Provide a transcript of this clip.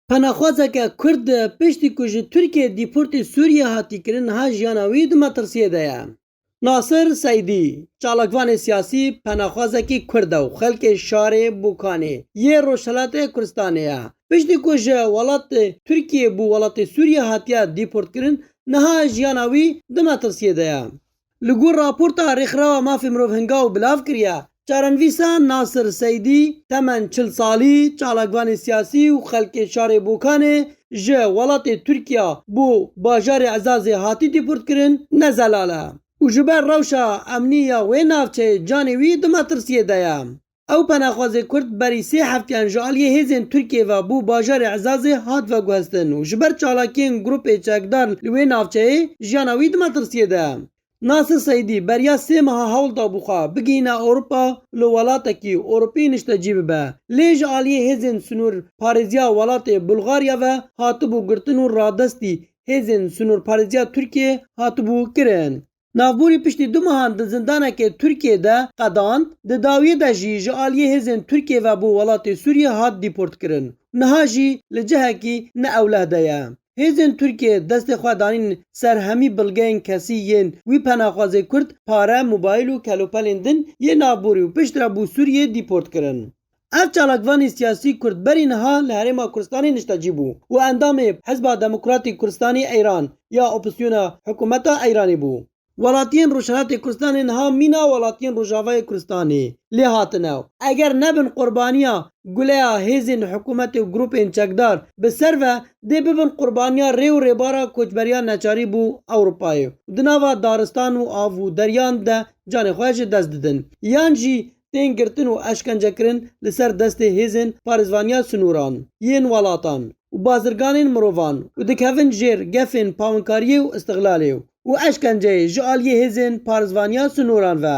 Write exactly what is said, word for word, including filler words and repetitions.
Penaxwazeke Kurd piştî ku ji Tirkiyê dîportê Sûriyê hatî kirin, niha jiyana wî di metirsiyê de ye. Nasir Seydî, çalakvanê siyasî, penaxwazekî Kurd e û xelkê şarê Bokanê yê Rojhilatê Kurdistanê ye. Piştî ku ji welatê Tirkiyê bû welatê Sûriyê hatiye dîportkirin, niha jiyana wî di metirsiyê de ye. Li gor raporta Rêkxirawa Mafê Mirov Hinga û bilav kiriye, çarenivîsa Nasir Seydî, temen çil salî, çalakvanê siyasî û xelkê şarê Bokanê ji welatê Tirkiya bo bajarê Ezazê hatî dîportkirin, ne zelal e û ji ber rewşa emnî ya wê navçeyê canê wî di metirsiyê de ye. Ew penaxwazê Kurd berî sê hefteyan ji aliyê hêzên Tirkiyê ve bo bajarê Ezazê hat veguhestin û ji ber çalakiyên grûpê çekdar li wê navçeyê jiyana wî di metirsiyê de. Nasir Seydî beriya sê meha hewl dabû xwe bigihîne Ewropa, li welatekî Ewropî niştecî bibe. Lê ji aliyê hêzên sinûr parêziya welatê Bulgarya ve hatibû girtin û radestî hêzên sinûrparêziya Tirkiyê hatibû kirin. Navborî piştî du mehan di zindanekê Tirkiyê de qedand, di dawiyê de jî ji aliyê hêzên Tirkiyê ve bo welatê Sûriyê hat dîportkirin. Niha jî li cihekî ne ewleh de ye. Hêzên Tirkiyê destê xwe danîn ser hemî bilgeyên kesî yên wî penaxwazê Kurd, pare, mobayîl û kelopelên din yê navborî û piştre bo Sûriyê dîport kirin. Ev çalakvanê siyasî Kurd berî niha li Herêma Kurdistanê niştecî bû û endamê Hizba Demokratîk Kurdistanê Eyran ya opozîsyona hikûmeta Eyranê bû. Welatiyên Rojhilatê Kurdistanê niha mîna welatiyên Rojavayê Kurdistanê lê hatine. Eger nebin qurbaniya guleya hêzên hikûmetê û grûpên çekdar bi ser ve, dê bibin qurbaniya rê û rêbara koçberiya neçarî bo Ewropayê û di nava daristan û av û deriyan de canê xwe ji dest didin. Yan jî tên girtin û eşkencekirin li ser destê hêzên parêzvaniya sinoran yên welatan û bazirganên mirovan û dikevin jêr gefên pawinkariyê û îstixlalê û eşkenceyê ji aliyê hêzên parêzvaniya sinoran ve.